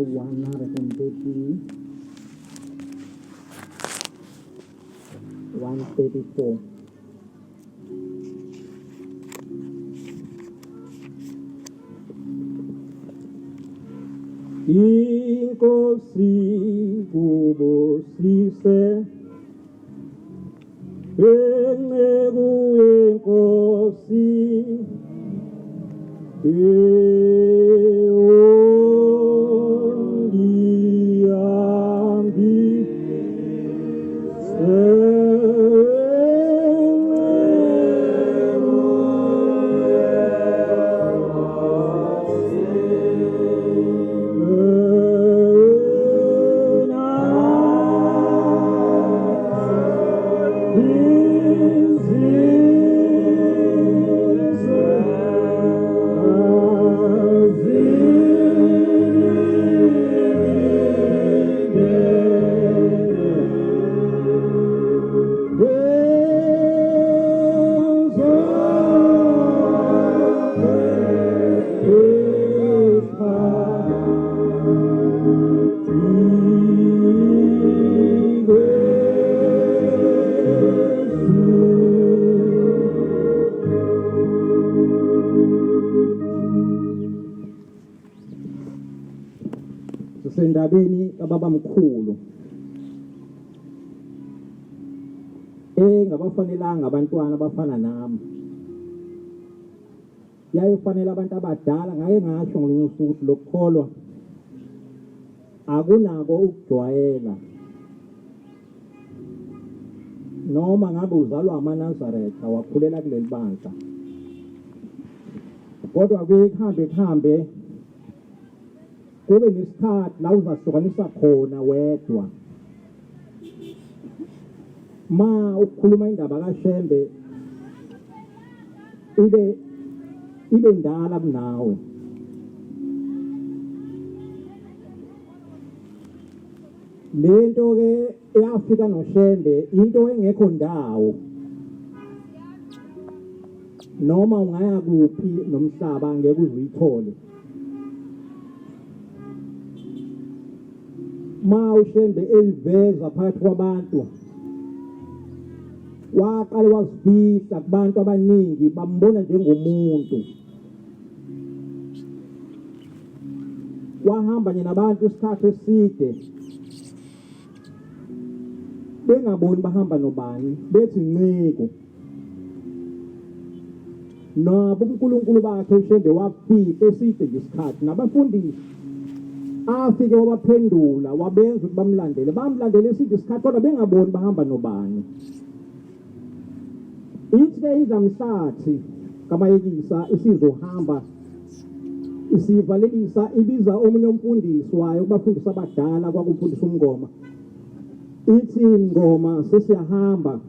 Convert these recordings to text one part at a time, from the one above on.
ka-130 134. Inkosi kubusise Inceku yenkosi Sisendabeni kababamkhulu engabafanelanga abantwana abafana nami. Yayifanele abantu abadala ngake ngasho ngolunye usuku ukuthi lokukholwa akunako ukujwayela noma ngabe uzalwa amaNazaretha wakhulela kuleli bandla kodwa kuye kuhambe kuhambe kube nesikhathi la uzahlukanisa khona wedwa ma ukukhuluma indaba kaShembe ibe ibe ndala kunawe. Lento ke eyafika noShembe into engekho ndawo noma ungaya kuphi nomhlaba ngeke uze uyithole. Ma uShembe eliveza phakathi kwabantu waqale wazifihla kubantu abaningi bambona njengomuntu wahamba nje nabantu isikhathi eside bengaboni bahamba nobani bethi nciko Nabo uNkulunkulu bakhe uShembe wafika eside nje isikhathi nabafundisi afike wabaphendula wabenza ukuthi bamlandele bamlandele eside isikhathi kodwa bengaboni bahamba nobani. Ithi ke indlamhlathi kaMayekisa isizohamba isivalelisa ibiza omunye umfundisi wayo kubafundisi abadala kwakumfundisi uMngoma ithi Mngoma sesiyahamba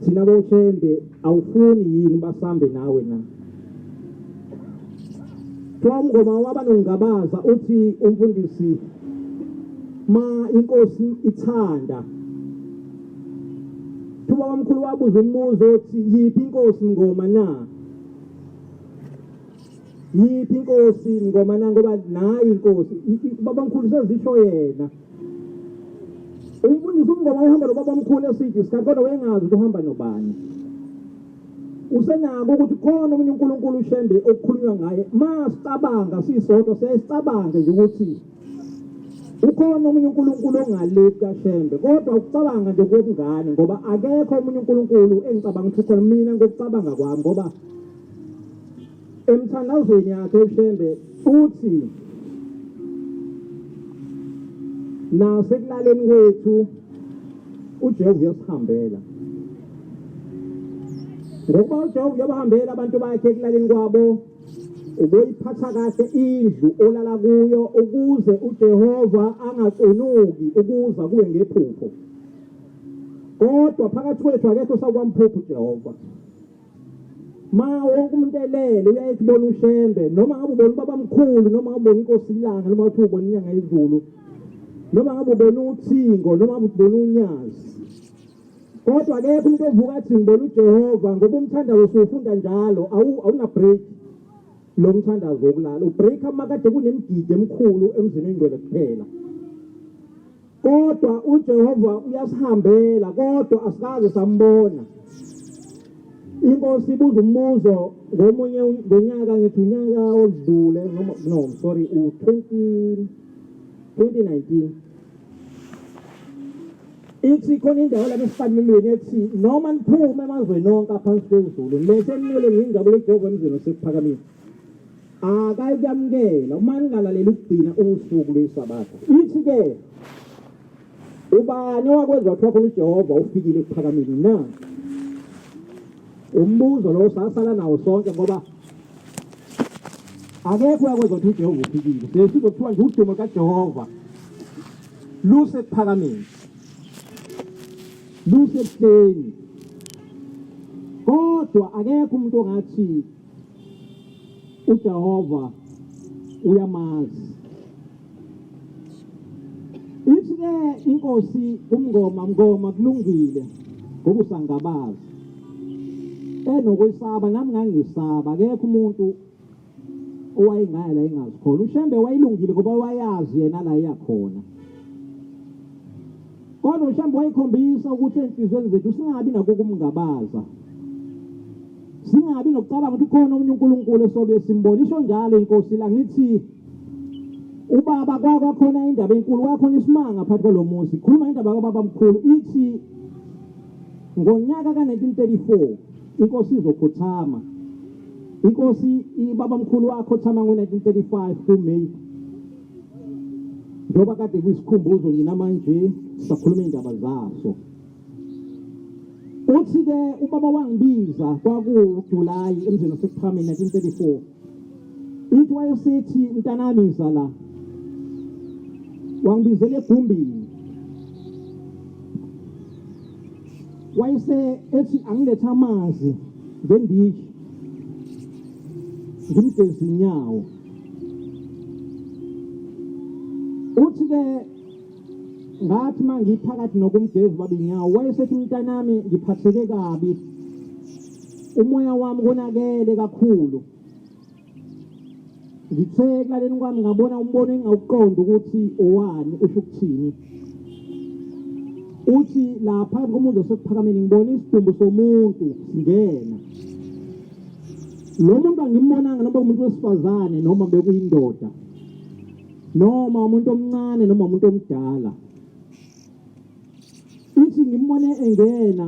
Thina boShembe awufuni yini basambe nawe na? Kuthiwa umngoma waba nokungabaza uthi umfundisi ma inkosi ithanda. Kuthiwa wamkhulu wabuza umbuzo othi yiphi inkosi ngoma na? Yiphi inkosi ngoma na ngoba nayi inkosi babamkhulu sezisho yena. Umfundisi umngoma wayehamba nobabamkhulu eside isikhathi kodwa wayengazi ukuthi uhamba nobani. Usenako ukuthi khona omunye uNkulunkulu uShembe okukhulunywa ngaye. Ma sicabanga sisodwa siyaye sicabange nje ukuthi ukhona omunye uNkulunkulu ongale kukaShembe kodwa ukucabanga nje kobungane ngoba akekho omunye uNkulunkulu engicabanga ukuthi ukhona mina ngokucabanga kwami ngoba Emthandazweni yakhe uShembe uthi nasekulaleni kwethu uJehova uyasihambela. Ngokuba uJehova uyabahambela abantu bakhe ekulaleni kwabo, uboyiphatha kahle indlu olala kuyo ukuze uJehova angacunuki ukuza kuwe ngephupho. Kodwa phakathi kwethu akekho osawamphupha uJehova. Ma wonke umuntu elele uyaye kubona uShembe noma ngabe ubona ubabamkhulu noma ngabe ubona inkosi ilanga noma uthi ubona inyanga yezulu noma ngabe ubona uthingo noma ngabe ubona unyazi kodwa akekho umuntu ovuka athi ngibona uJehova ngoba umthandazo usuwufunda njalo awuna break. Lo mthandazo wokulala ubreaker makade kunemigidi emikhulu emzini oyingcwele kuphela. Kodwa uJehova uyasihambela kodwa asikaze sambona. Inkosi ibuza umbuzo ngomunye ngonyaka ngithi unyaka odlule noma no sorry u-20 2019 ithi khona indawo lapha esifanelweni ethi noma niphume emazweni onke aphansi kwezulu nilethe emnceleni nginjabulo eJehova emzini osekuphakamile akayikuyamukela uma ningalaleli ukugcina usuku lwesabatha ithi ke ubani owakwenza kuthiwa khona uJehova ufikile ekuphakameni na umbuzo lo sasala nawo sonke ngoba akekho uyakwenza ukuthi uJehova ufikile sesizothiwa nje udumo kaJehova lusekuphakameni lusebuhleni kodwa akekho umuntu ongathi uJehova uyamazi. Ithi ke inkosi umngoma mngoma kulungile ngoba usangabazi. Enokwesaba nami ngangisaba akekho umuntu owayengaya la engazi khona. UShembe wayelungile ngoba wayazi yena la eyakhona. Kodwa uShembe wayekhombisa ukuthi enhliziyweni zethu singabi nako ukumngabaza. Singabi nokucabanga ukuthi ukhona omunye uNkulunkulu esobe simbona. Isho njalo inkosi la ngithi ubaba kwakwakhona indaba enkulu kwakhona isimanga phakathi kwalo muzi. Khuluma indaba kababa mkhulu ithi ngonyaka ka-1934 inkosi izokhothama. Inkosi ibaba mkhulu wakhothama ngo-1935 kuMay njengoba kade kuyisikhumbuzo nje namanje sisakhuluma indaba zaso uthi ke ubaba wangibiza kwakuJuly emzini waseKuphakameni 1934 ithi wayesithi mntanami iza la wangibizela egumbini wayese ethi angilethe amanzi ngendishi ngimgeze inyawo uthi ke ngathi uma ngiphakathi nokumgeza ubaba inyawo wayesethi mntanami ngiphatheke kabi umoya wami konakele kakhulu ngithe ekulaleni kwami ngabona umbono engingawuqondi ukuthi owani usho ukuthini uthi la phakathi komuzi osekuphakameni ngibona isidumbu somuntu singena Lo muntu angimbonanga noma umuntu wesifazane noma bekuyindoda noma umuntu omncane noma umuntu omdala. Ithi ngimbone engena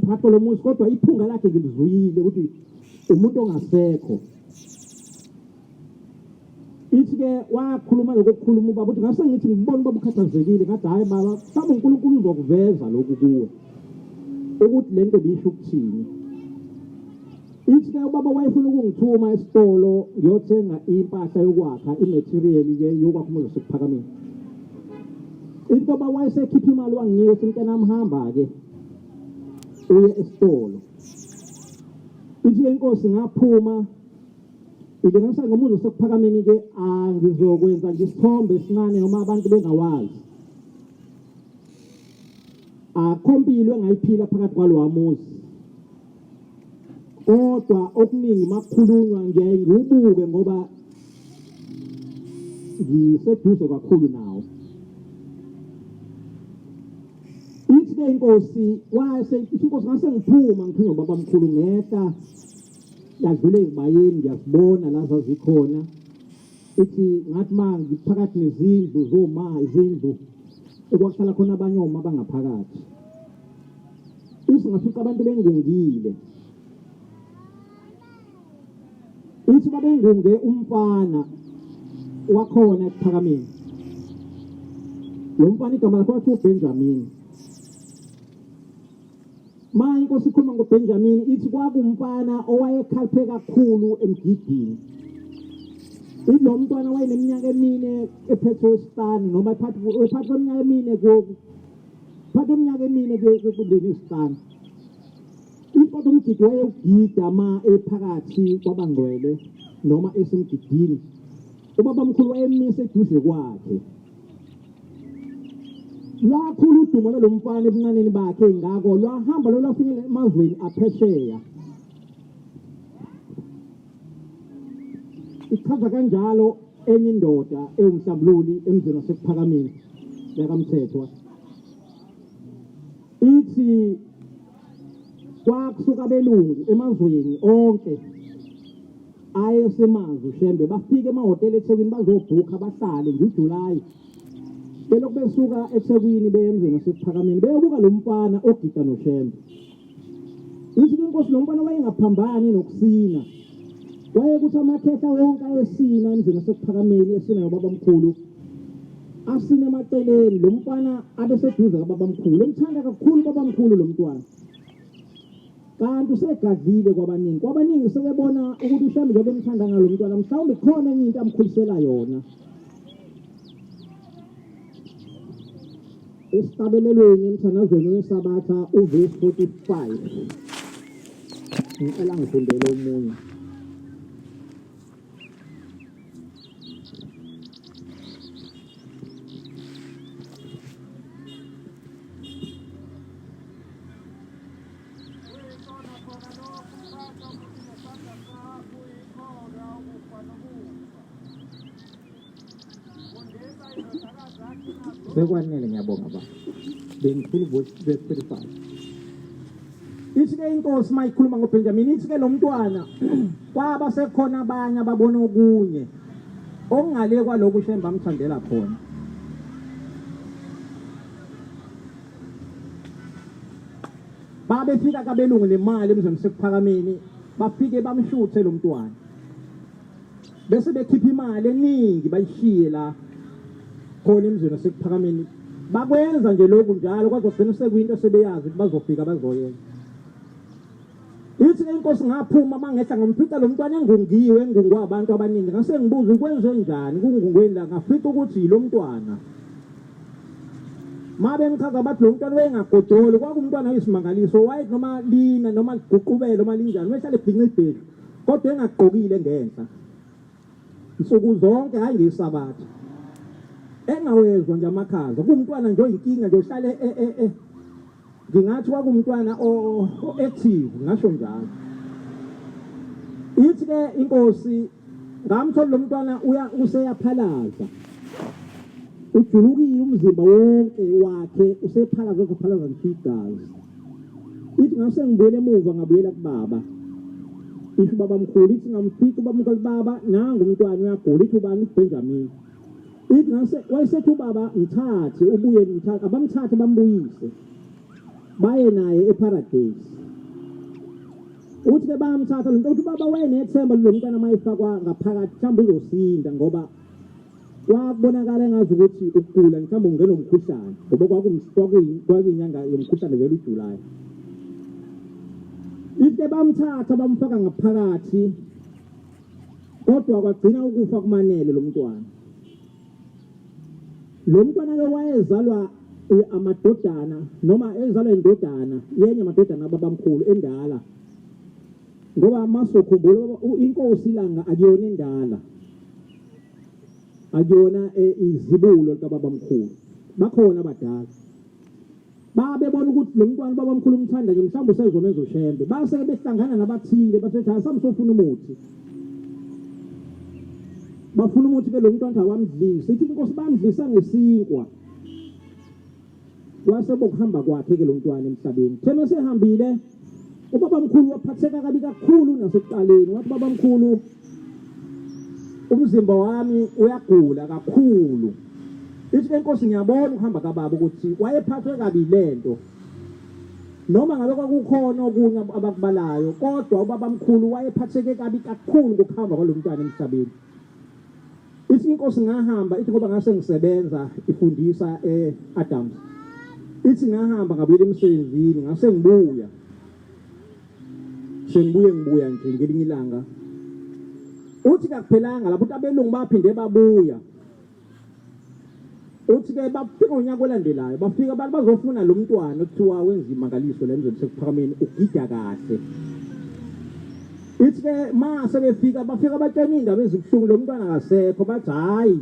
phakathi kwalo muzi kodwa iphunga lakhe ngilizwile ukuthi umuntu ongasekho. Ithi ke wakhuluma lokho kukhuluma ubaba uthi ngase ngithi ngibona ubaba ukhathazekile ngathi hayi baba mhlawumbe uNkulunkulu uzokuveza lokhu kuwe ukuthi lento bisho ukuthini. Ithi ke ubaba wayefuna ukungithuma esitolo ngiyothenga impahla yokwakha i-material ke yokwakha umuzi wasekuphakameni. Ithi baba wayesekhipha imali wanginika ukuthi mntanami hamba ke uye esitolo. Ithi ke inkosi ngaphuma Ilinganisa ngomuzi osekuphakameni ke angizokwenza nje isithombe esincane noma abantu bengawazi. Akho mpilo engayiphila phakathi kwalowa muzi. Kodwa okuningi makukhulunywa ngiyaye ngiwubuke ngoba ngiseduze kakhulu nawo. Ithi ke inkosi wase inkosi ngase ngiphuma ngiphunywa ubabamkhulu ngehla yadlula ezibayeni ngiyazibona la zazikhona ithi ngathi ma ngiphakathi nezindlu zoma izindlu ekwakuhlala khona abanye oma bangaphakathi ithi ngafica abantu bengungile ithi babengunge umfana wakhona ekuphakameni lo mfana igama lakhe wathi uBenjamin Ma inkosi ikhuluma ngoBenjamin ithi kwakumfana owayekhaliphe kakhulu emgidini. Ithi lo mntwana wayeneminyaka emine ephethe wesihlanu noma ephathi ephathi kweminyaka emine phakathi kweminyaka emine kundeni isihlanu. Ithi kodwa umgidi wayewugida ma ephakathi kwabangcwele noma esemgidini. Ubabamkhulu wayemisa eduze kwakhe. Lwakhula udumo lalo mfana ebuncaneni bakhe ngakho lwahamba lolwafinyelela emazweni aphesheya. Ichaza kanjalo enye indoda ewumhlambululi emzini waseKuphakameni yakaMthethwa. Ithi kwakusuka abelungu emazweni onke ayesemazi uShembe bafike emahhotela eThekwini bazobhukha bahlale ngeJulayi belokhu besuka eThekwini beye emzini waseKuphakameni beyobuka lo mfana ogida noShembe. Ithi ke inkosi lo mfana wayengaphambani nokusina. Wayekuthi amakhehla wonke ayesina emzini waseKuphakameni esina nobabamkhulu. Asine emaceleni lo mfana abeseduze kababamkhulu. Emthanda kakhulu babamkhulu lo mntwana. Kanti usegadlile kwabaningi. Kwabaningi sebebona ukuthi uShembe njengoba emthanda ngalo mntwana mhlawumbe khona enye into amkhulisela yona. Esihlabelelweni emthandazweni weSabatha uvesi 45. Ngicela ngifundele omunye. Kuyikona khona lokhu phatha umuntu ngesandla sakho uyikholwa ukufa nokufa. Sekwanele ngiyabonga baba. Bengifuna verse 35. Ithi ke inkosi mayikhuluma ngoBenjamin ithi ke lo mntwana kwaba sekhona abanye ababona okunye okungale kwalokhu Shembe amthandela khona. Babefika kabelungu nemali emzini sekuphakameni bafike bamshuthe lo mntwana. Bese bekhipha imali eningi bayishiye la khona emzini waseKuphakameni. Bakwenza nje lokhu njalo kwaze kwagcina sekuyinto sebeyazi ukuthi bazofika bazoyenza. Ithi ke inkosi ngaphuma mangehla ngamfica lo mntwana engungiwe engungwa abantu abaningi ngase ngibuza ukwenze njani kungungweni la ngafica ukuthi yilo mntwana. Mabe ngichaza bathi lo mntwana wayengagodoli kwakumntwana oyisimangaliso wayethi noma lina noma liguqubele noma linjani wehlale ebhinca ibhedlu kodwa engagqokile ngenhla nsuku zonke hayi ngesabatha engawezwa nje amakhaza kuwumntwana nje oyinkinga nje ohlale e, e, e. Ngingathi kwakumntwana o-active ngasho njalo. Ithi ke inkosi ngamthola lo mntwana uya useyaphalaza ujulukile umzimba wonke wakhe usephalaza uzophalaza ngisho igazi. Ithi ngase ngibuyele emuva ngabuyela kubaba. Isho ubabamkhulu ithi ngamfica ubabamkhulu baba nangu umntwana uyagula ithi ubani uBenjamin. Ithi ngase wayesethi ubaba mthathe ubuye mthathe abamthathe bambuyise baye naye eParadise. Uthi ke bayamthatha lo mntu uthi ubaba wayenethemba lo mntwana mayefakwa ngaphakathi mhlawumbe uzosinda ngoba Kwakubonakala engazi ukuthi ukugula mhlawumbe ungenwa umkhuhlane ngoba kwakuyinyanga yomkhuhlane vele uJulayi. Ife bamthatha bamfaka ngaphakathi kodwa kwagcina ukufa kumanele lo mntwana. Lo mntwana ke wayezalwa amadodana noma ezalwa indodana yenye amadodana ababamkhulu endala ngoba masokhumbula inkosi ilanga akuyona endala akuyona eh, izibulo likababamkhulu bakhona abadala babebona ukuthi lo mntwana ubabamkhulu umthanda nje mhlawumbe usezomenza ushembe base behlangana nabathile basethi asamsofuna umuthi bafuna umuthi ke lo mntwana awamdlisa ithi inkosi bamdlisa ngesinkwa Kwase bokuhamba kwakhe ke lo mntwana emhlabeni. Uthe mesehambile ubabamkhulu waphatheka kabi kakhulu nasekuqaleni. Wathi babamkhulu umzimba wami uyagula kakhulu. Ithi ke inkosi ngiyabona ukuhamba kababa ukuthi wayephathwe kabi lento. Noma ngabe kwakukhona okunye abakubalayo kodwa ubabamkhulu wayephatheke kabi kakhulu ngokuhamba kwalo mntwana emhlabeni. Ithi inkosi ngahamba ithi ngoba ngase ngisebenza ifundisa e-Adams. Ithi ngahamba ngabuyela emsebenzini ngase ngibuya. Sengibuye ngibuya nje ngelinye ilanga. Uthi kakuphelanga lapho uthi abelungu baphinde babuya. Uthi ke bafika ngonyaka olandelayo bafika abantu bazofuna lo mntwana okuthiwa wenza imangaliso le mzweni sekuphakameni ugida kahle. Ithi ke ma sebefika bafika batshena iy'ndaba ezibuhlungu lo mntwana akasekho bathi hhayi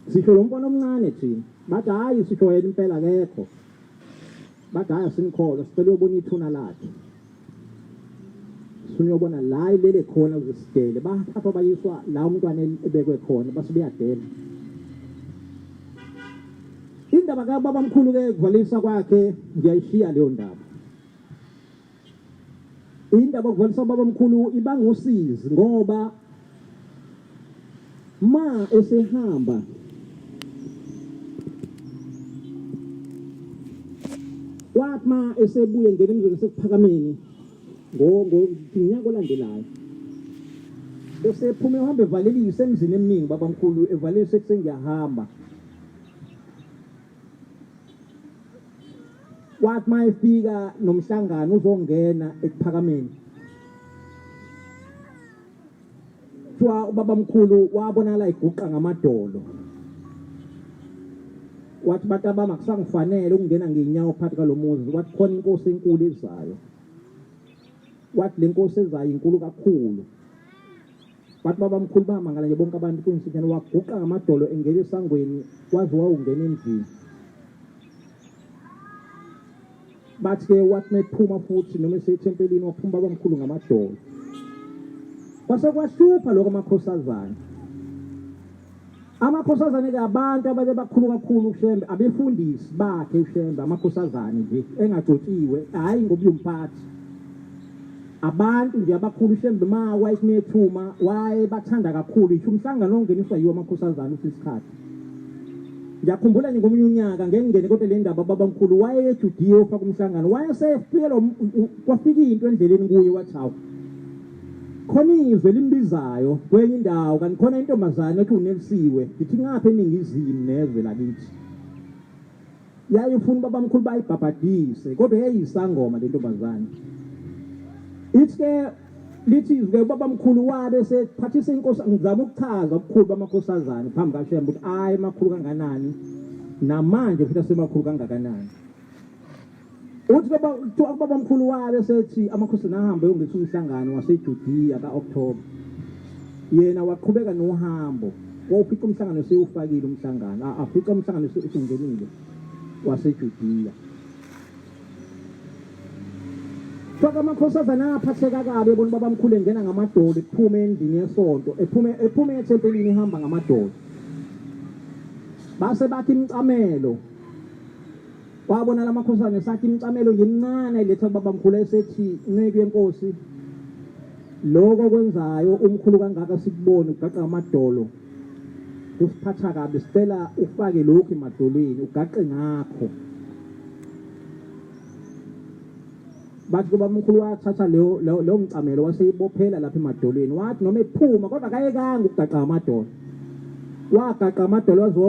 sisho lo mfana omncane thina bathi hhayi sisho yena impela akekho bathi hhayi asinikholwa sicela uyobona ithuna lakhe. Sifuna uyobona la ilele khona ukuze sidele. Bathathwa bayiswa la umntwana ebekwe khona base beyadela. Indaba kababamkhulu ke kuvalisa kwakhe ngiyayishiya leyo ndaba. Indaba yokuvalisa ubabamkhulu ibanga usizi ngoba ma esehamba wathi ma esebuye ngena emzweni sekuphakameni ngonyaka olandelayo esephume uhamba evalelisa emzini eminingi babamkhulu evalelisa ekusengiyahamba Wathi uma efika nomhlangano uzongena ekuphakameni. Kuthiwa ubabamkhulu wabonakala eguqa ngamadolo. Wathi bantabami akusangifanele ukungena ngezinyawo phakathi kwalo muzi. Wathi khona inkosi enkulu ezayo. Wathi le nkosi ezayo inkulu kakhulu. Bathi babamkhulu bamangala nje bonke abantu kunsitshana waguqa ngamadolo engena esangweni waze wawungena endlini. Bathi ke wathi mephuma futhi noma esethempelini waphuma babamkhulu ngamadolo. Kwase kwahlupha lokho amakhosazana. Amakhosazane ke abantu ababe bakhulu kakhulu uShembe abefundisi bakhe uShembe amakhosazane nje engagcotshiwe hayi ngoba umphathi abantu nje abakhulu uShembe ma wayekunethuma wayebathanda kakhulu isho umhlangano ongeniswa yiwo amakhosazane uthi isikhathi ngiyakhumbula nje ngomunye unyaka ngeke ngene kodwa le ndaba babamkhulu wayeye eJudiya ufaka umhlangano wayesefikela kwafika into endleleni kuye wathi hawu Khona izwi elimbizayo kwenye indawo kanti khona intombazane ethi unelisiwe ngithi ngapha eningizimu nezwe lakithi yayifuna ubabamkhulu bayibhabhadise kodwa yayiyisangoma le ntombazane ithi ke lithi izwi ke ubabamkhulu wabe sephathisa inkosi ngizama ukuchaza ubukhulu bamakhosazane phambi kaShembe ukuthi ayi makhulu kanganani namanje futhi asemakhulu kangakanani Uthi baba kuthiwa kubabamkhulu wabe sethi amakhosi nahambe yongenisa umhlangano waseJudiya ka-October. Yena waqhubeka nohambo wawufica umhlangano sewufakile umhlangano afica umhlangano usungenile waseJudiya. Faka amakhosazana aphatheka kabi ebona ubabamkhulu engena ngamadolo ephume endlini yesonto ephume ephume ethempelini ehamba ngamadolo. Base bakha imicamelo Wabona lamakhosana esakha imicamelo nje emincane ayiletha kubabamkhulu esethi nceku yenkosi lokho okwenzayo umkhulu kangaka sikubone ugaqa amadolo kusiphatha kabi sicela ufake lokhu emadolweni ugaqe ngakho bathi kuba umkhulu wathatha leyo leyo mcamelo waseyibophela lapha emadolweni wathi noma ephuma kodwa kayekanga ukugaqa amadolo wagaqa amadolo waze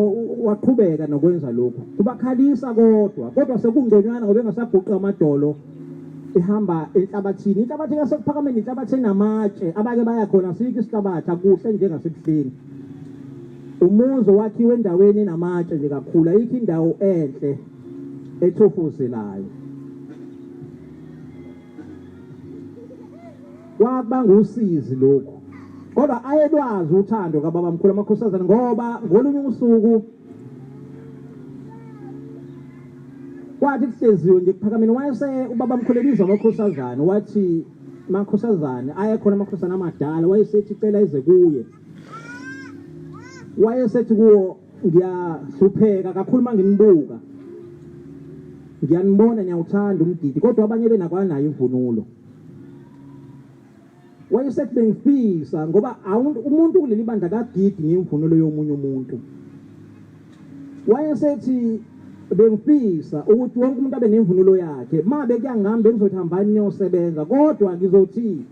waqhubeka nokwenza lokhu kubakhalisa kodwa kodwa sekungconywana ngoba engasaguqi amadolo ihamba enhlabathini inhlabathi yasekuphakameni inhlabathi enamatshe abake baya khona sikho isihlabathi akuhle njengasekuhleni umuzi wakhiwe endaweni enamatshe nje kakhulu ayikho indawo enhle ethofozelayo Kwakubanga usizi lokhu. Kodwa ayelwazi uthando kababamkhulu amakhosazane ngoba ngolunye usuku kwathi kuhleziwe nje kuphakameni wayese ubabamkhulu ebiza amakhosazane wathi makhosazane ayekhona amakhosana amadala wayesethi cela eze kuye wayesethi kuwo ngiyahlupheka kakhulu uma nginibuka ngiyanibona niyawuthanda umgidi kodwa abanye benakwanayo imvunulo wayesethi bengifisa ngoba umuntu kuleli bandla kagidi ngemvunulo yomunye umuntu wayesethi bengifisa ukuthi wonke umuntu abe nemvunulo yakhe ma bekuyangami bengizothi hambani niyosebenza kodwa ngizothi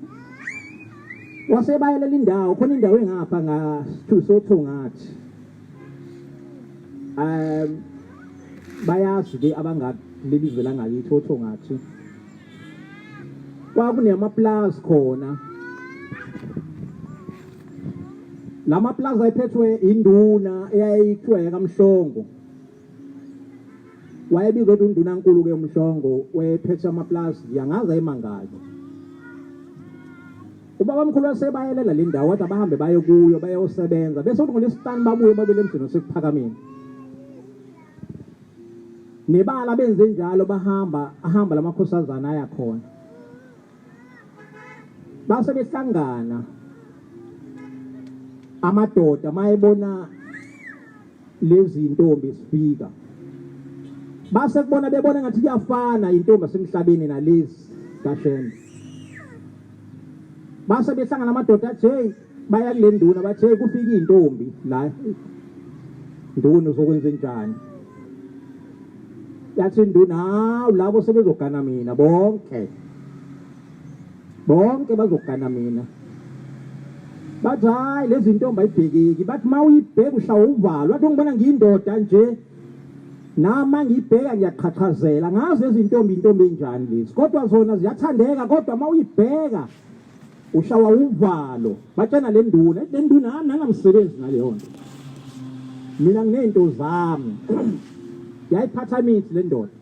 wasebayelela indawo khona indawo engapha ngasothongathi um bayazi ke abangakuleli zwe langakithi othongathi kwakunamaplazi khona lama plaza ayephethwe induna eyayithiwa yakaMhlongo wayebizwa ukuthi undunankulu ke uMhlongo wayephethe amaplazi ngiyangazi ayemangaki ubabamkhulu wasebayelela le ndawo wathi abahambe baye kuyo bayosebenza bese kuthi ngolwesihlanu babuye babele emzini wasekuphakameni nebala benze njalo bahamba ahamba lamakhosazana aya khona. Base behlangana amadoda mayebona lezi ntombi zifika, base kubona bebona ngathi kuyafana intombi asemhlabeni nalezi kaShembe. Base behlangana amadoda athi hey, baya kule nduna bathi hey, kufika intombi la, nduna uzokwenza njani? Yathi induna, hawu labo sebezogana mina bonke, bonke bazogana mina. Bathi hayi lezi ntombi ayibhekeki, bathi uma uyibheka ushawa uvalo. Wathi ungibona ngiyindoda nje, nami ngiyibheka ngiyaqhaqhazela, ngazi lezi ntombi intombi enjani lezi, kodwa zona ziyathandeka, kodwa uma uyibheka ushawa uvalo. Batshena le nduna, le nduna hami nangamsebenzi ngaleyo nto, mina nginento zami. Yayiphatha imithi le ndoda,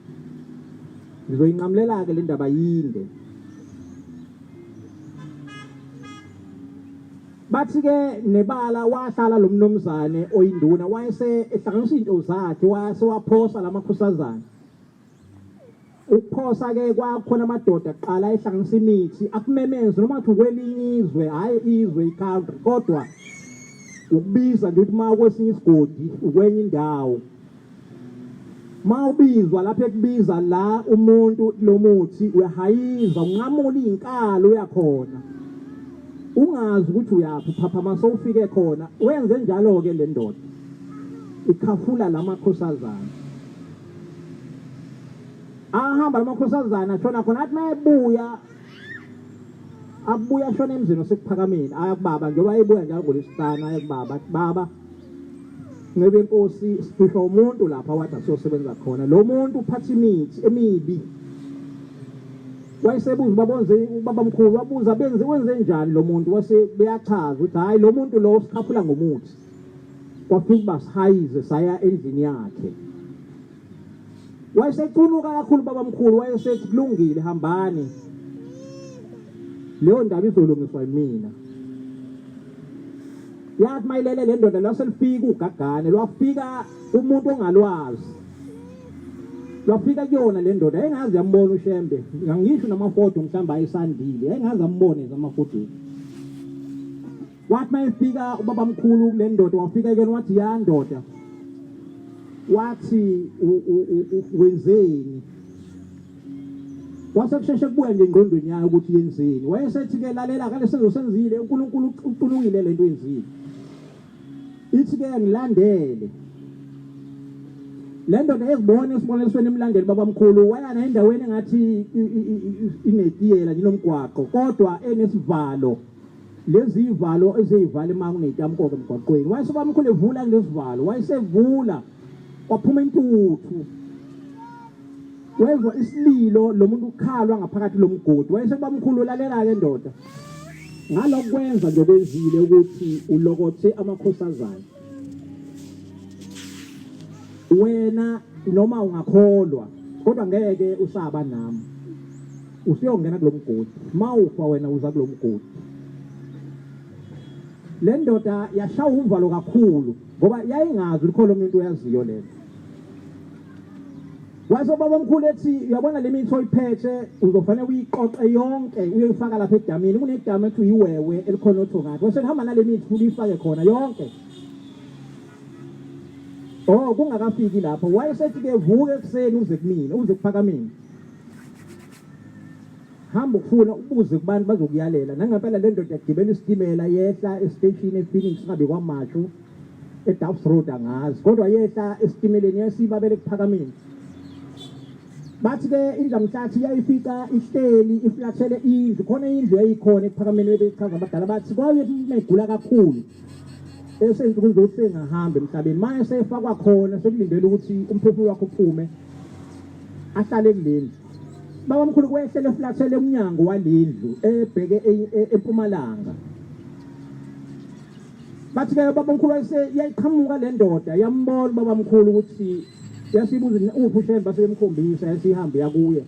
ngizoyinqamulela-ke le ndaba yinde. Bathi-ke nebala wahlala lo mnumzane oyinduna, wayese ehlanganisa izinto zakhe, wase waphosa lamakhosazana. Ukuphosa ke kwakhona amadoda kuqala ehlanganisa imithi akumemeze noma kuthi kwelinye izwe, hhayi izwe i-country, kodwa ukubiza nje ukuthi uma kwesinye isigodi ukwenye indawo, uma ubizwa lapho ekubiza la umuntu lo muthi uyahayiza, unqamula iy'nkalo uyakhona, ungazi ukuthi uyaphi, uphaphama sowufike khona. Wenze njalo-ke le ndoda ikhafula la makhosazana. Ahamba lamakhosazana ashona khona, athi mayebuya abuya ashona emzini osekuphakameni, aya kubaba njengoba ebuya njalo ngolwesihlanu, aya kubaba athi baba Ncebe yenkosi, sifihlwa umuntu lapha wathi asiyosebenza khona, lo muntu uphatha imithi emibi. Wayesebuza ubaba wenze ubabamkhulu wabuza benze wenze njani lo muntu, wase beyachaza ukuthi hhayi lo muntu lo usikhaphula ngomuthi. Kwafika uba sihayize saya endlini yakhe. Wayesecunuka kakhulu babamkhulu, wayesethi kulungile hambani, leyo ndaba izolungiswa yimina. Yathi mayilele le ndoda lwaselufika ugagane, lwafika umuntu ongalwazi, lwafika kuyona le ndoda engazi yambona uShembe, ngisho namafodo mhlawumbe ayesandile, engazi ambone amafodweni. Wathi mayefika ubabamkhulu kule ndoda, wafika kuyona wathi ya ndoda, wathi wenzeni? Wase kusheshe kubuya nje engqondweni yayo ukuthi yenzeni. Wayesethi-ke lalela kale senzo senzile, uNkulunkulu ucunukile lento yenzile. Ithi-ke ngilandele. Le ndoda ezibona esibonelisweni emlandeli babamkhulu, waya naye endaweni engathi inetiyela nje inomgwaqo kodwa enesivalo. Lezi ivalo eziyivala uma kunetamkoko emgwaqweni. Wayesobamkhulu evula kulesivalo, wayesevula kwaphuma intuthu. Wezwa isililo lo muntu ukhalwa ngaphakathi lomgodi. Wayesekubamkhulu lalela-ke ndoda, ngalokwenza nje kwenzile ukuthi ulokothe amakhosazana wena, noma ungakholwa kodwa ngeke usaba nami, usuyongena kulo mgodi. Mawufa wena uza kulo mgodi. Le ndoda yashawa uvalo kakhulu ngoba yayingazi ulikhona omunye umuntu oyaziyo lento. Wase ubaba omkhulu ethi uyabona le mithi oyiphethe uzofanele uyiqoqe yonke uyoyifaka lapha edamini, kunedamu ethi uyiwewe elikhona othongathi. Wase hamba nale mithi uyifake khona yonke. Oh, kungakafiki lapho wayesethi ke vuka ekuseni uze kumina, uze kuphakameni. Hamba ukufuna ubuze kubantu bazokuyalela. Nangempela le ndoda yagibela isitimela yehla esiteshini ePhoenix ngabe kwaMashu eDuffs Road angazi, kodwa yehla esitimeleni yasibabele ekuphakameni. Bathi ke indlamhlathi yayifica ihleli iflathele indlu, khona indlu yayikhona ekuphakameni bebechaza abadala bathi kwaye megula kakhulu eseyinsukwini zokuthi sengahamba emhlabeni, manje sefakwa khona sekulindele ukuthi umphefumulo wakhe uphume ahlale kulendlu. Babamkhulu kwehlele eflathele umnyango walendlu ebheke empumalanga. Bathi ke babamkhulu yayiqhamuka le ndoda yambona babamkhulu ukuthi yasibuza uphi uShembe, basebemkhombisa yasihambe yakuye.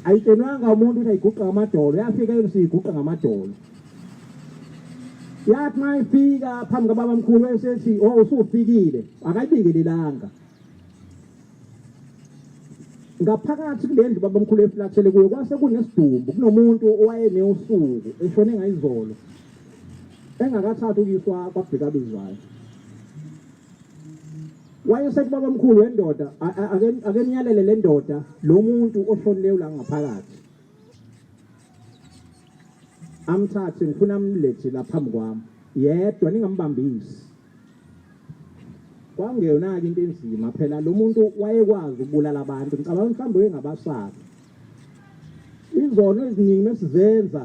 Ayitshenwanga umuntu ukuthi ayiguqa ngamadolo, yafika yena siyiguqa ngamadolo. Yathi mayifika phambi kababamkhulu esethi oh usufikile, akayibingelelanga. Ngaphakathi kule ndlu babamkhulu eflathele kuyo kwase kunesidumbu, kunomuntu owayenewusuku eshone ngayizolo engakathathi ukuyiswa kwabhekabizwayo. Wayesethi babamkhulu wendoda ake niyalele le ndoda lo muntu oshonileyo la ngaphakathi amthathe ngifuna amlethe la phambi kwami yedwa ningambambisi. Kwangeyona-ke into enzima phela lo muntu wayekwazi ukubulala abantu ngicabanga mhlawumbe wayengabasabi izono eziningi mesizenza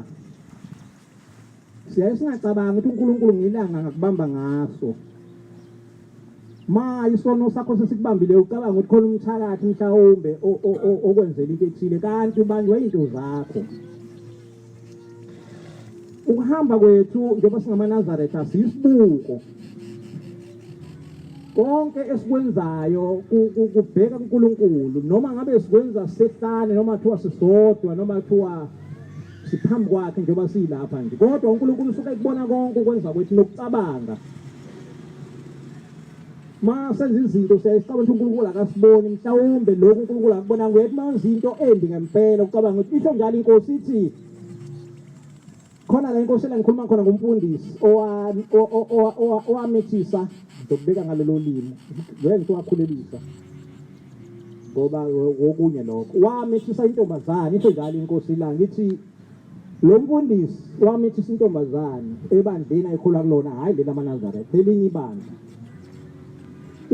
siyaye singacabanga ukuthi uNkulunkulu ngilanga ngakubamba ngaso ma isono sakho sesikubambile ucabanga ukuthi khona umthakathi mhlawumbe okwenzela into ethile kanti ubanjwe into zakho Ukuhamba kwethu njengoba singamaNazaretha siyisibuko. Konke esikwenzayo kubheka kuNkulunkulu noma ngabe sikwenza sisehlane noma kuthiwa sisodwa noma kuthiwa siphambi kwakhe njengoba siyilapha nje kodwa uNkulunkulu usuke ekubona konke ukwenza kwethu nokucabanga ma senza izinto siyaye sicabanga ukuthi uNkulunkulu akasiboni mhlawumbe lokhu uNkulunkulu akubona nguye uma wenza into embi ngempela ucabanga ukuthi isho njalo inkosi ithi khona la inkosi la ngikhuluma khona ngomfundisi owamithisa ngizokubeka ngalelo limi ngeke ngithi wakhulelisa ngoba wokunye lokho wamithisa intombazane isho njalo inkosi la ngithi Lo mfundisi wamithisa intombazane ebandleni ayikholwa kulona, hhayi leli amaNazaretha, elinye ibandla.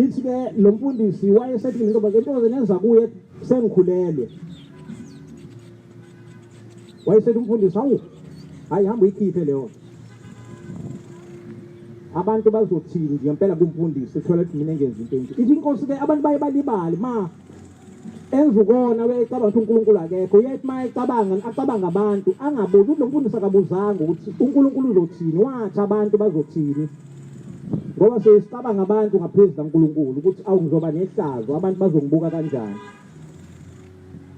Ithi-ke lo mfundisi wayesethi le ntombazane, intombazane yenza kuye sengikhulelwe. Wayesethi umfundisi, hawu, hhayi hamba uyikhiphe leyo nto. Abantu bazothini nje ngempela kumfundisi ethola ukuthi mina ngenza into enje. Ithi inkosi-ke abantu baye balibale ma Enza ukona uyayicabanga ukuthi uNkulunkulu akekho uyathi uma ecabanga acabanga abantu angabuzi ukuthi lo mfundisi akabuzanga ukuthi uNkulunkulu uzothini wathi abantu bazothini ngoba sesicabanga abantu ngaphezu kaNkulunkulu ukuthi awu ngizoba nehlazo abantu bazongibuka kanjani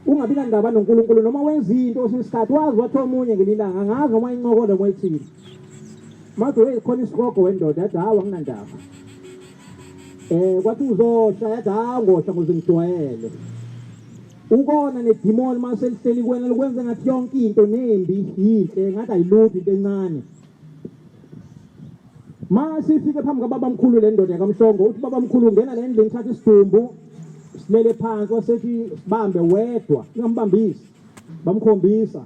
ungabi nandaba noNkulunkulu noma wenza into kwesinye isikhathi wazi wathi omunye ngelinye ilanga angazi noma incokola noma ithini manje khona isihogo wendoda yathi hawu anginandaba Eh kwathi uzosha yathi hawu ngosha ngoze ngijwayele. Ukona nedimoni uma selihleli kuwena likwenza ngathi yonke into nembi yinhle ngathi ayilutho into encane. Ma sifike phambi kababamkhulu le ndoda yakamhlongo uthi babamkhulu ungena le ndlini thatha isidumbu silele phansi wasethi sibambe wedwa ningambambisi bamkhombisa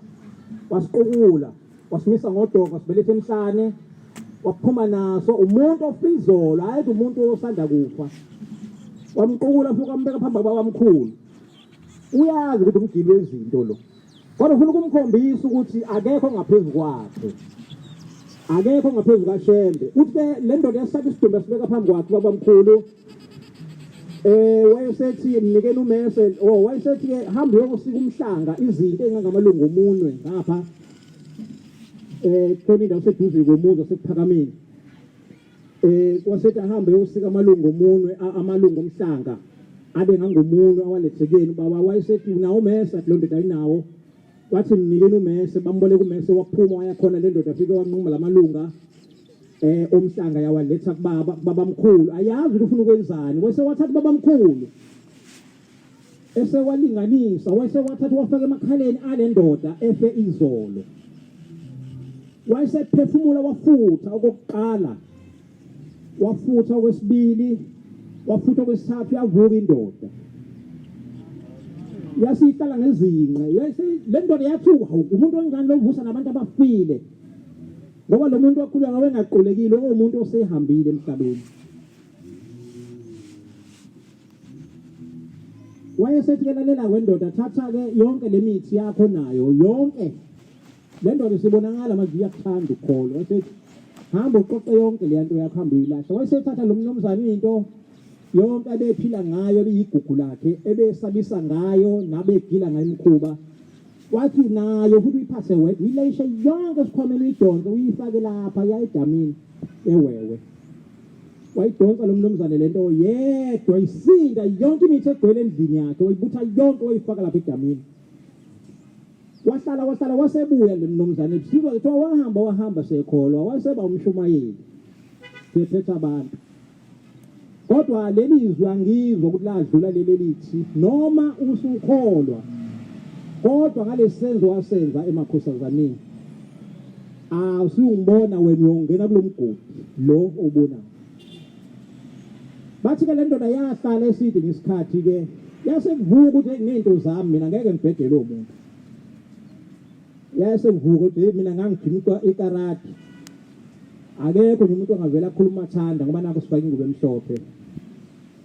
wasiqukula wasimisa ngodonga sibelethe emhlane waphuma naso umuntu ofa izolo hayi umuntu osanda kufa wamqukula futhi wambeka phambi kwabamkhulu uyazi ukuthi umgili wezinto lo kodwa ufuna ukumkhombisa ukuthi akekho ngaphezu kwakhe akekho ngaphezu kaShembe uthi ke le ndoda yasithatha isidumbu yasibeka phambi kwakhe babamkhulu eh wayesethi mnikeni umese oh wayesethi ke hamba uyosika umhlanga izinto engangamalungu omunwe ngapha eh khona indawo seduze komuzi wasekuphakameni eh wasethi ahambe uyosika amalungu omunwe amalungu omhlanga abe ngangomunwe awalethekeni ubaba wayesethi unawo umese athi lo ndoda ayinawo wathi mnikeni umese bamboleka umese waphuma waya khona le ndoda afike wanquma lamalunga eh omhlanga yawaletha kubaba babamkhulu ayazi ukuthi ufuna ukwenzani wase wathatha babamkhulu esewalinganisa wase wathatha wafaka emakhaleni ale ndoda efe izolo wayesephefumula wafutha okokuqala wafutha okwesibili wafutha okwesithathu yavuka indoda yasihlala ngezinqe le ndoda yathuka umuntu onjani lovusa nabantu abafile Ngoba lo muntu wakhuleka wengaqulekile umuntu osehambile emhlabeni. Wayesethi ke lalela wendoda thatha ke yonke le mithi yakho nayo yonke le ndoda sibonakala manje iyakuthanda ukukholwa wayesethi hamba uqoqe yonke le nto yakho hamba uyilahla wayesethatha lo mnumzane into yonke abephila ngayo ebiyigugu lakhe ebesabisa ngayo nabegila ngayo imikhuba Wathi nayo futhi uyiphathe wedwa uyilayishe yonke esikhwameni uyidonse uyifake lapha ya edamini ewewe wayidonsa lo mnumzane lento yedwa isinda yonke imithi egcwele endlini yakhe wayibutha yonke wayifaka lapha edamini wahlala wahlala wasebuya le mnumzane sizwa kuthiwa wahamba wahamba sekholwa waseba umshumayeli sephetha abantu. Kodwa leli zwi angizwa ukuthi ladlula leli elithi noma usukholwa kodwa ngalesi senzo wasenza emakhosazaneni awusuyungibona wena uyongena kulo mgodi lo obonayo. Bathi ke le ndoda yahlala eside ngesikhathi ke yase kuvuka ukuthi nginento zami mina ngeke ngibhedele umuntu. Yase kuvuka ukuthi mina ngangijima ikarati. Akekho nje umuntu ongavela akhuluma athanda ngoba nakho sifake ingubo emhlophe.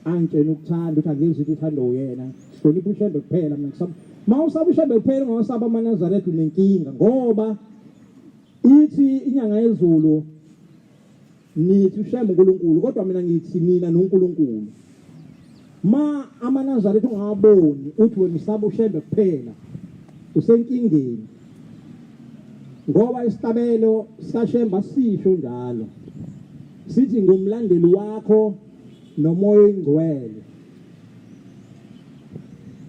Angitshena ukuthanda ukuthi angenzi into ethanda uyena. Hlonipha uShembe kuphela mina ngisaba. Ma usaba uShembe kuphela ungawasaba amaNazaretha unenkinga ngoba ithi inyanga yezulu nithi uShembe uNkulunkulu kodwa mina ngithi nina noNkulunkulu. Ma amaNazaretha ungawaboni uthi wena usaba uShembe kuphela usenkingeni ngoba isihlabelo sikaShembe asisho njalo sithi ngumlandeli wakho nomoya oyingcwele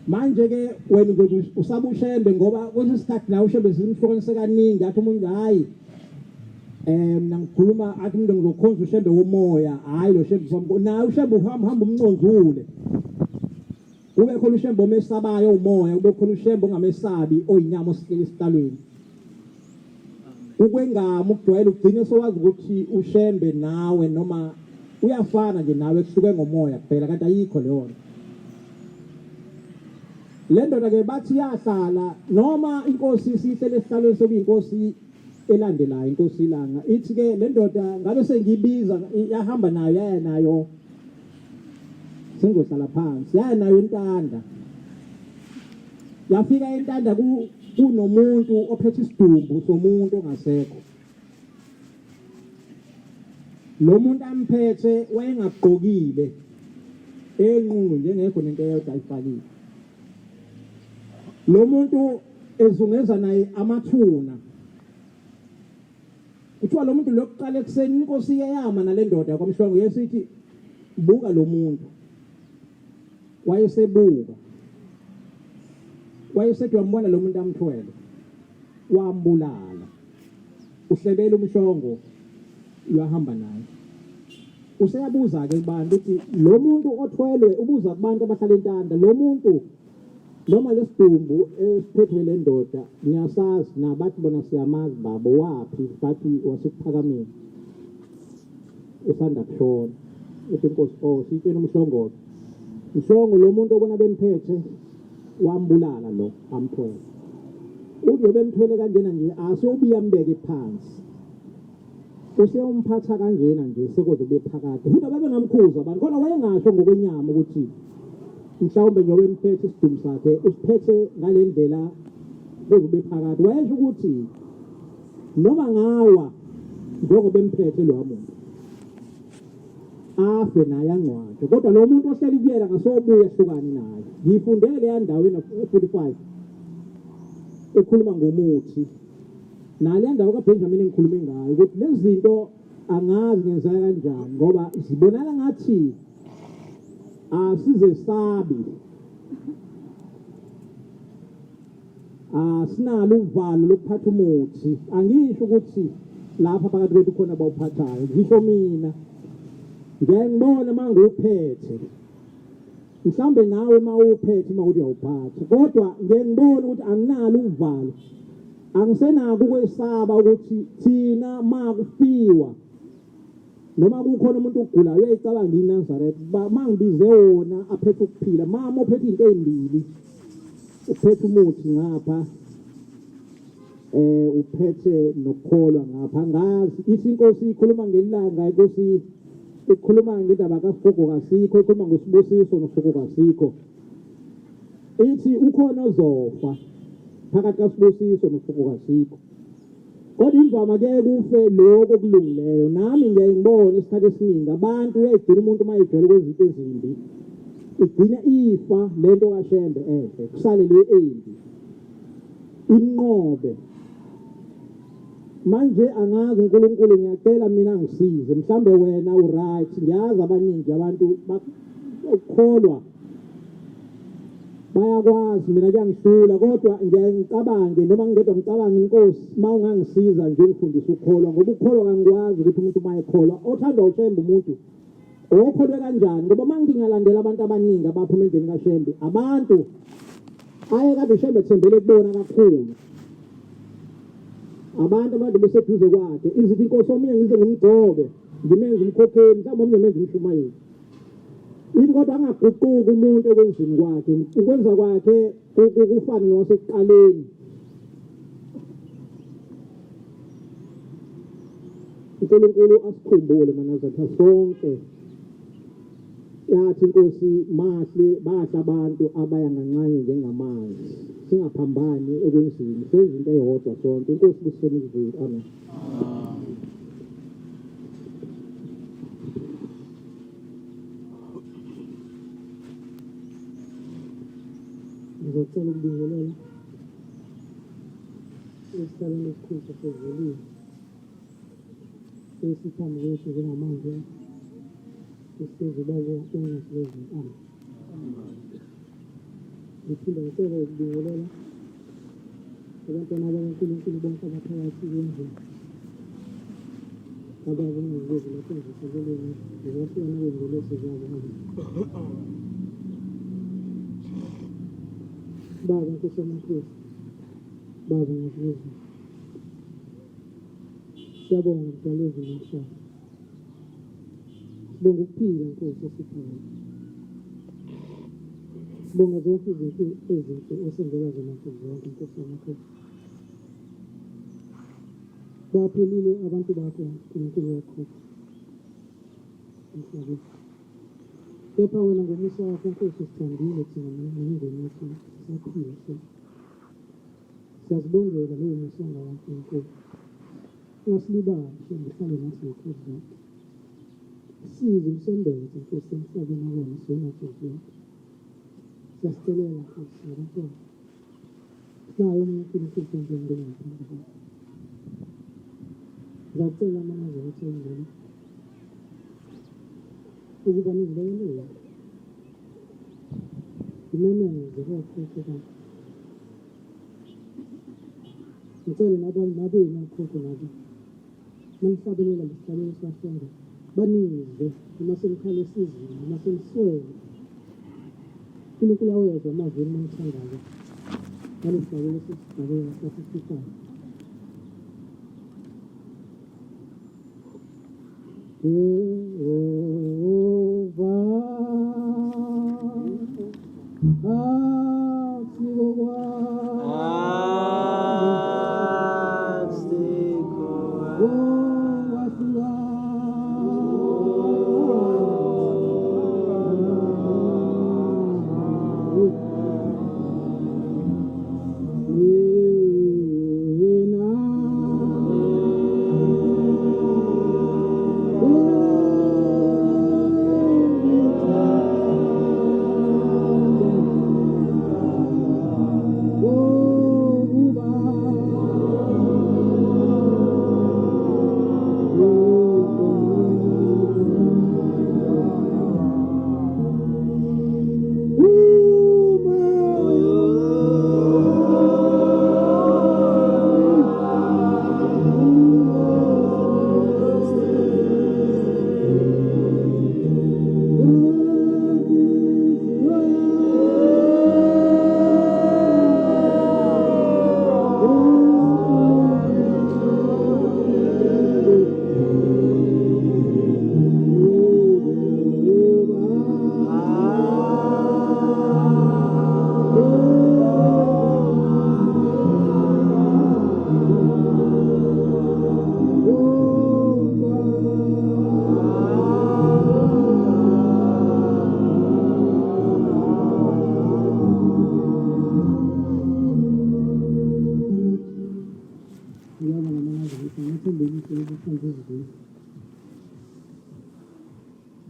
manje ke wena uzothi usaba uShembe ngoba kwesinye isikhathi nawe uShembe simhlukanise kaningi athi umuntu hayi eh mina ngikhuluma athi umuntu ngizokhonza uShembe womoya hayi lo Shembe somko naye uShembe uhamba hamba umnconzule kube khona uShembe omesabayo umoya kube khona uShembe ongamesabi oyinyama osihleli esihlalweni ukwengama ukujwayela ugcine sowazi ukuthi uShembe nawe noma uyafana nje nawe kuhluke ngomoya kuphela kanti ayikho leyo nto le ndoda ke bathi yahlala noma inkosi isihlele esihlalweni sekuyinkosi elandelayo inkosi ilanga ithi ke le ndoda ngabe sengiyibiza yahamba nayo yaya nayo sengizohlala phansi yaya nayo intanda yafika entanda kunomuntu ophethe isidumbu somuntu ongasekho lo muntu amphethe wayengagqokile enqunu njengekho nento eyodwa ayifakile lo muntu ezungeza naye amathuna kuthiwa lo muntu lokuqala ekuseni inkosi iyayama nale ndoda kwamhlongo yesithi buka lo muntu Wayesebuka. Wayesethi wambona lo muntu amthwele. Wambulala. Uhlebela umshongo uyahamba naye. Useyabuza-ke kubantu ukuthi lo muntu othwelwe ubuza kubantu abahlala entanda lo muntu noma lesidumbu esiphethwe le ndoda niyasazi na bathi bona siyamazi babo waphi bathi wasekuphakameni usanda kushona uthi inkosi oh sitshela umhlongozo mhlongo lo muntu obona bemphethe wambulala lo amthwele uthi bemthwele kanjena nje asobuya ambeke phansi useyomphatha kanjena nje sekuze kube phakade futhi ababengamkhuza abantu kodwa wayengasho ngokwenyama ukuthi mhlawumbe njengoba emphethe isidumu sakhe usiphethe ngale ndlela kuze kube phakade wayesho ukuthi Noma ngawa njengoba emphethe lowa muntu afe naye angcwatshwe kodwa lo muntu ohleli kuyena ngasobuya ehlukane naye ngifunde leya ndawo ena-45 ekhuluma ngomuthi nale ndawo kaBenjamin engikhulume ngayo ukuthi lezi zinto angazi ngenzeka kanjani ngoba zibonakala ngathi asizesabi Asinalo uvalo lokuphatha umuthi. Angisho ukuthi lapha phakathi kwethu khona abawuphathayo. Ngisho mina. Ngiyaye ngibone uma ngiwuphethe. Mhlawumbe nawe uma uwuphethe uma ukuthi uyawuphatha. Kodwa ngiye ngibone ukuthi anginalo uvalo. Angisenako ukwesaba ukuthi thina ma kufiwa noma kukhona umuntu ogulayo uyayicabanga iNazaretha uma ngibize wona aphethe ukuphila mama ophethe into ezimbili uphethe umuthi ngapha eh uphethe nokukholwa ngapha ngazi ithi inkosi ikhuluma ngelanga inkosi ikhuluma ngendaba kaSigogo kasikho ikhuluma ngosibusiso noSigogo kasikho ithi ukhona ozofa phakathi kaSibusiso noSigogo kasikho Kodwa imvama kuyaye kufe lokho okulungileyo. Nami ngiyaye ngibone isikhathi esiningi abantu uyayigcina umuntu uma ejwayele ukwenza into ezimbi igcina ifa lento kaShembe enhle kusale le embi inqobe manje angazi uNkulunkulu ngiyacela mina ngisize mhlambe wena uright ngiyazi abaningi abantu bakholwa bayakwazi mina kuyangihlula kodwa ngiyaye ngicabange noma ngingedwa ngicabange inkosi uma ungangisiza nje ungifundise ukukholwa ngoba ukukholwa kangikwazi ukuthi umuntu uma ekholwa othandwa uShembe umuntu Okholwe kanjani ngoba uma ngingalandela abantu abaningi abaphuma endlini kaShembe abantu aye kade uShembe ethembele kubona kakhulu abantu abantu beseduze kwakhe izithi inkosi omunye ngize ngimgcobe ngimenze umkhokheli mhlawumbe omunye menze umshumayeli yini kodwa angaguquki umuntu ekwenzeni kwakhe ukwenza kwakhe kufane nowasekuqaleni uNkulunkulu asikhumbule manazaretha sonke yathi inkosi mahle bahle abantu abaya nganxanye njengamanzi singaphambani ekwenzeni senze into eyodwa sonke inkosi busiseni izulu amen. Ngizocela ukubingelela esihlalweni esikhulu sasezulwini esiphambi kwethu njengamanje esihlezi ubaba uNyazi lwezinkama. Ngiphinde ngicele ukubingelela abantwana bakaNkulunkulu bonke abaphakathi kwendlu kababa uNgqongqozi lapho ngisekelweni ngokwahlukana kwey'ngelosi zabo. Amen. Baba Nkosi yamakhosi, Baba Nyazi lwezulu, siyabonga Mdali wezulu nomhlaba. Sibonga ukuphila Nkosi osipha kona. Sibonga zonke izinto ezinhle osenzela zona nsuku zonke Nkosi yamakhosi. Baphelile abantu bakho Nkulunkulu wokhokho emhlabeni. Kepha wena ngomusa wakho Nkosi usithandile thina nemindeni yethu sisaphila so. Siyazibongela lowo musa ongaka Nkulunkulu. Ungasilibali Shembe uhlale nathi ngekhozi zonke. Size usembethe Nkosi emhlabeni okona sona nsuku zonke. Siyasicelela Nkosi ngabantwana. Sinayo omunye uNkulunkulu sonke ngaphandle kwakho. Ngiyakucela amaNazaretha engcwele ukuba nizilekelele. Ngimemeze kokhokho bami. Ngicele nabenu okhokho nabo manihlabelela lesihlabelo sikaShembe banizwe noma senikhala esizini noma seniswele. uNkulunkulu awezwa amazwi enu manithandaza ngalesihlabelo sesihlabelo sasisifisayo. Jehova akusiko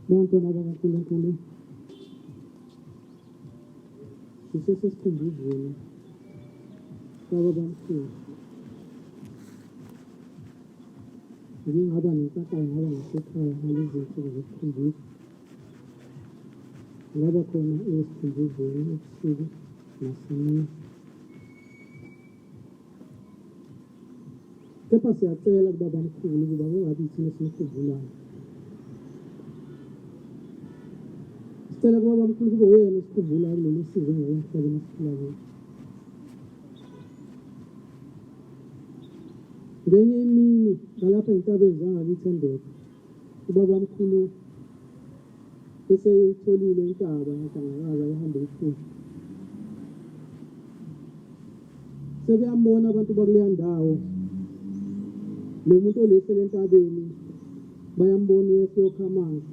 Bantwana bakaNkulunkulu, sisesesikhumbuzweni sababamkhulu. Ngike ngaba nenhlanhla ngaba ngasekhaya ngalezi zinsuku zokukhumbuza. Ngaba khona esikhumbuzweni ebusuku nasemini. Kepha siyacela kubabamkhulu ukuba kungabi yithina esimkhumbulayo. Sicela kubaba mkhulu kube uyena osikhumbula kulolu sizi engakwemhlabeni esiphila kulo. Ngenye imini ngalapha entabeni zangakithi eNdebe, ubaba mkhulu eseyitholile intaba yaDangakaza ehambe iphusha. Sebeyambona abantu bakuleya ndawo lo muntu olehlele entabeni bayambona uyehla uyokha amanzi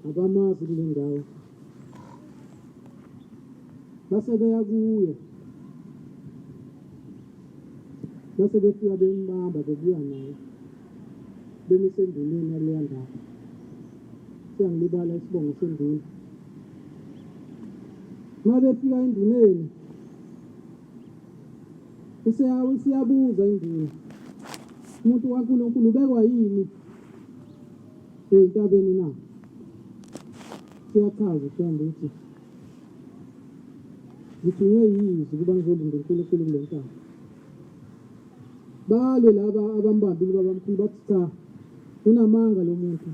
abamazi kule ndawo base beya kuye base befika bembamba bebuya naye bemise enduneni yaleya ndawo siyangilibala isibongo senduna uma befika enduneni isiyabuza induna umuntu kaNkulunkulu ubekwa yini Ey'ntabeni na? Siyachaza mhlawumbe ukuthi ngithunywe yizwi ukuba ngizolinda uNkulunkulu kule ntaba. Balwe laba abambambile babamkhulu bathi cha, unamanga lo muntu.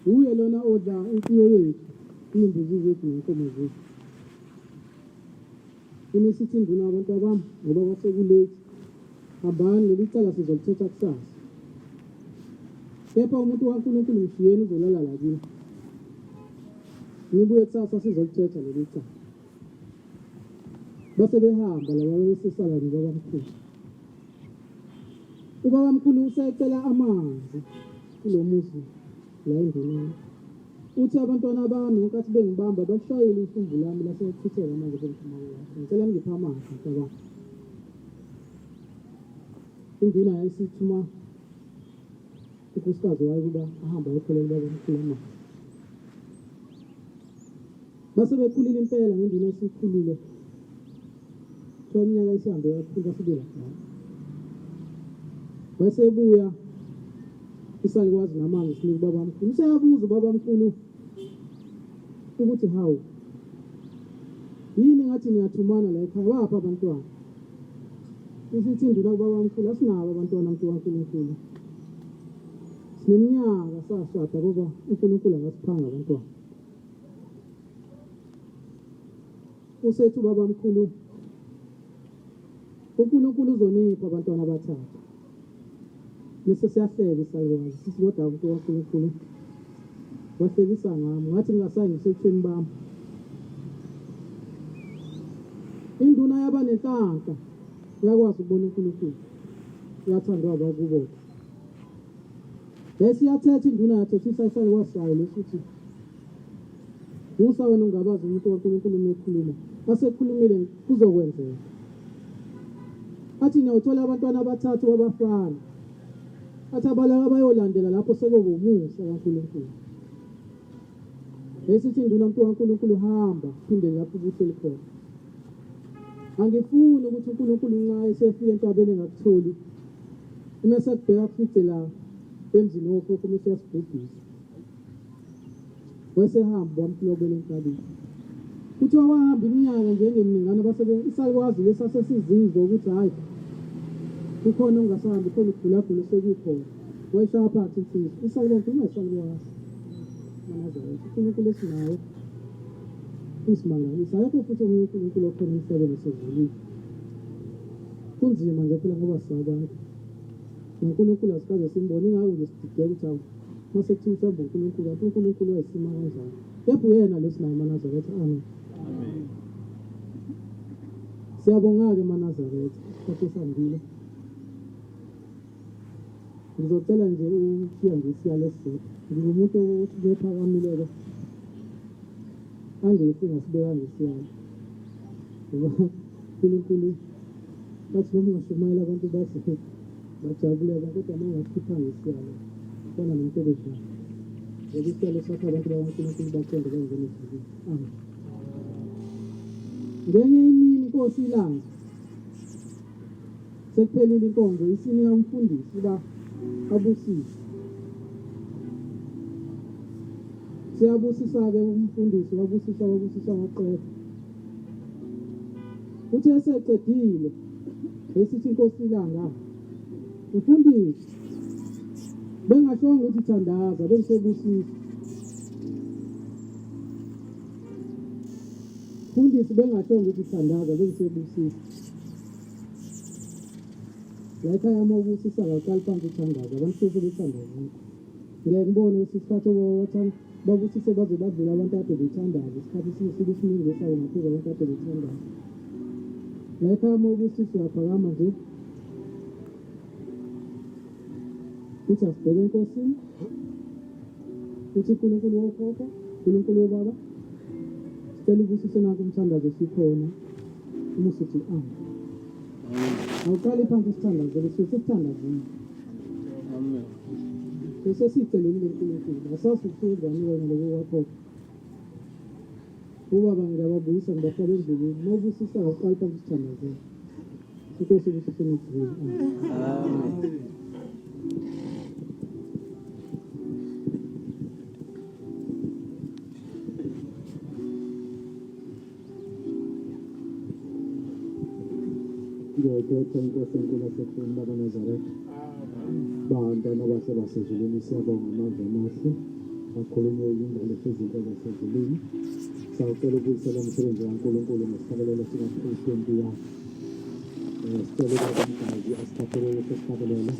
Uye lona odla imfuyo yethu, iy'mbuzi zethu ney'nkomo zethu. Imisithi induna abantu abami ngoba kwasekulate. Hambani leli cala sizolithetha kusasa. Kepha umuntu kaNkulunkulu mshiyeni uzolala la kini. Nibuye kusasa sizolithetha leli cala. Base behamba laba babesesala nobabamkhulu. Ubabamkhulu usecela amanzi kulo muzi la enduneni. Uthi abantwana bami ngenkathi bengibamba balishayile ifumbu lami lasechitheka manje bengiphuma kulo. Ngicela ningiphe amanzi mntabami. Induna yayisithuma unkosikazi wayo ukuba ahambe ayokholela ubabamkhulu amanzi. Base bekhulile impela ngenduna esikhulile. Kuthiwa iminyaka isihambe kakhulu basebelapha. Wayesebuya isalikwazi namanzi sinika ubabamkhulu. Useyabuza ubabamkhulu ukuthi hawu yini ngathi niyathumana la ekhaya wapha abantwana. Isithi induna kubabamkhulu asinabo abantwana mntu kaNkulunkulu. Sineminyaka sashada ngoba uNkulunkulu akasiphanga abantwana. Usethi ubabamkhulu uNkulunkulu uzonipha abantwana abathathu. Bese siyahleka isalukazi sithi kodwa umuntu kaNkulunkulu wahlekisa ngami ngathi ngingasayi ngisebusheni bami. Induna yaba nenhlanhla yakwazi ukubona uNkulunkulu yathandwa abakubo. Yayisiyathetha induna yathethisa isalukazi sayo lesi ukuthi Musa wena ungabazi umuntu kaNkulunkulu uma ekhuluma. Asekhulumile kuzokwenzeka. Athi niyawuthola abantwana abathathu babafana. Athi abalaka bayolandela lapho sekuba umusa kaNkulunkulu. Yayisithi induna mntu kaNkulunkulu hamba phinde lapho ubuhleli khona. Angifuni ukuthi uNkulunkulu nxa esefika entabeni engakutholi. Uma esekubheka kufice la emzini wokhokho uma eseyasibhubhisa. Wesehamba wamklobela entabeni. Kuthiwa wahamba iminyaka nje engeminingana base isalukazi lesi sasesizizwa ukuthi hhayi kukhona okungasahambi khona ukugulagula osekukhona. Wayishaya phansi insizwa. Isalukazi ngikhuluma ngesalukazi. MaNazaretha, uNkulunkulu esinaye uyisimangaliso. Akekho futhi omunye uNkulunkulu okhona emhlabeni osezulwini. Kunzima nje phela ngoba singabantu. NoNkulunkulu asikaze simbone ingakho nje sidideka ukuthi hawu Mase kuthiwa mhlawumbe uNkulunkulu kanti uNkulunkulu wayesima kanjani? Kepha uyena lo sinaye maNazaretha. Amen. Amen. Siyabonga-ke maNazaretha, isikhathi esihambile. Ngizocela nje ukuthiya nje isiyalo esisodwa. Ngingumuntu othi bephakamile-ke angefi ngasibekanga isiyalo. Ngoba uNkulunkulu bathi noma ungashumayela abantu bathi Bajabule kodwa uma ungasikhiphanga isiyalo fana nomuntu obedlala. Ngoba isiyalo sakho abantu bakaNkulunkulu baqonde bangena ezulwini. Amen. Ngenye imini inkosi ilanga sekuphelile inkonzo isinika umfundisi uba abusise. Siyabusisa-ke umfundisi wabusisa wabusisa waqeda. Uthe eseqedile esithi inkosi ilanga mfundisi bengashongo ukuthi thandaza bengisebusisa. Mfundisi bengashongo ukuthi thandaza bengisebusisa. La ekhaya uma ubusisa kawuqali phansi uthandaza, abantu suke sebethandazile. Ngeke ngibone ukuthi isikhathi obabathanda babusise baze badlule abantu ade bethandaza, isikhathi sibe siningi besabo ngaphezu abantu ade bethandaza. La ekhaya uma ubusisa uyaphakama nje uthi asibheke enkosini uthi uNkulunkulu wokhokho uNkulunkulu wobaba sicela ubusise nanku umthandazo sikhona uma usuthi amen awuqali phansi sithandazele suke sesithandazile Amen. Sesicelile kuNkulunkulu asazi ukuthi wenzani wena lokho kwakhokho ubaba ngiyababuyisa ngibafaka endleleni uma ubusisa awuqali phansi sithandazele inkosi ubusise nizwile amen Amen. Ngiyayikhetha inkosi enkulu yasekhuleni bakaNazaretha. Bantwana abahle basezulwini siyabonga amandla amahle akhulunywe yingane izinto zasezulwini. Sawucela ukubuyisela umsebenzi kaNkulunkulu ngesihlabelelo sika-321. Sicela ubaba uMgazi asithathele leso sihlabelelo.